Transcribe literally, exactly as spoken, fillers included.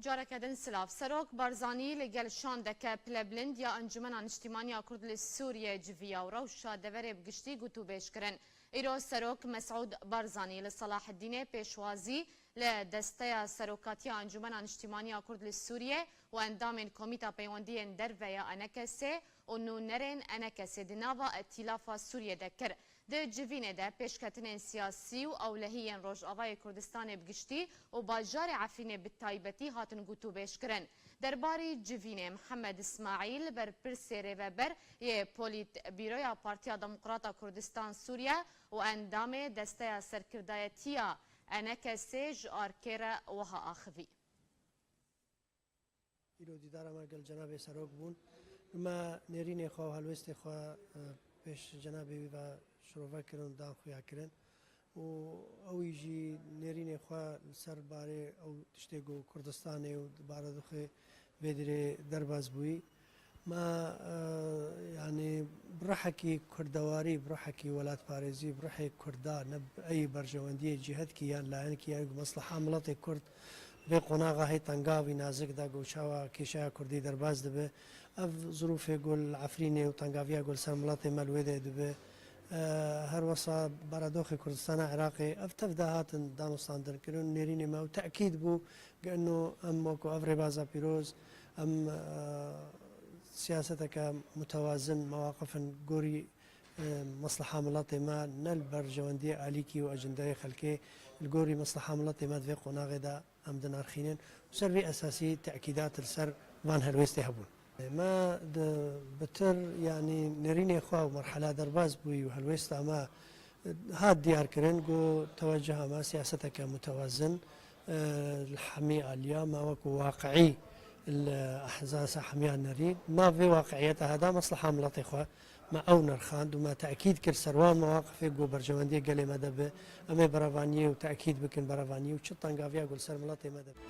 Careke din silav. Serok Barzanî li gel şandeke pilebilind ya Encûmena Niştîmaniya Kurd li Sûriyê civiya û rewşa deverê bi giştî gotûbêj kirin. Îro Serok Mesûd Barzanî li Selaheddînê pêşwazî li Desteya Serokatiya Encûmena Niştîmaniya Kurd li Sûriyê û endamên Komîta Peywendiyên Derve ya ENKSê û nûnerên ENKSê di nava Îtîlafa Sûriyê de kir. Di civînê de pêşketinên siyasî û ewlehî yên Rojavayê Kurdistanê bi giştî û bajarê Efrînê bi taybetî hatin gotûbêjkirin. Derbarî civînê Mihemed Îsmaîl, berpirsê rêveber yê Polîtbîroya Partiya Demokrata Kurdistan Sûriye û endamê Desteya Serkirdayetiya ENKSê ji ARKê re wiha axivî. Îro dîdara me gel cenabê serok bûn. Me nêrînê xwe û helwêstê xwe, e, pêş cenabê wî ve şirove kirin û dan xuya kirin. Û ewî jî nêrînê xwe li ser barê ew tiştê ku Kurdistanê û di baredoxê vê dirê derbas bûyî. Me, e, yanî bi ruhekî kurdewarî, bi ruhekî welatparêzî, bi ruhê kurda, ne bi ey berjewendiyê cîhetkî yan layenkî yan ku mesleha miletê kurd vê qonaxa hê tengavî nazik de ku çawa kêşeya kurdî derbas dibe. Ev zirûfê ku li Efrînê û tengaviya ku li ser miletê me li wê de dibe, e, her wesa baredoxê Kurdistana Iraqê ev tev de hatin danûstandinkirin û nêrînê me û tekîd bû ku ino em wekû ev rêbaza pîroz em, e, siyaseteke mutewazin mewaqifin gorî, e, mesleha miletê me ne li berjewendiyê alîkî û ecendeyê xelkê, li gorî mesleha miletê me di vê qonaxê de em dinarxînin û ser vê esasî tekîdat li ser van helwêstê hebûn. Me di bitir, yanî nêrînê xwe û merhela derbas bûyî û helwêsta me hat diyar kirin ku tewecuha me siyaseteke mutewazin, e, li hemî aliya me wekû waqiî li ehzasa hemiya nerî. Nav vê waqiiyeta heda mesleha miletê xwe me ew nirxand û me tekîd kir ser wan mewaqifê ku berjewendiyê gelê me de be, em ê berevaniyê û tekîd bikin berevaniyê û çi tengaviya ku li ser miletê me de be.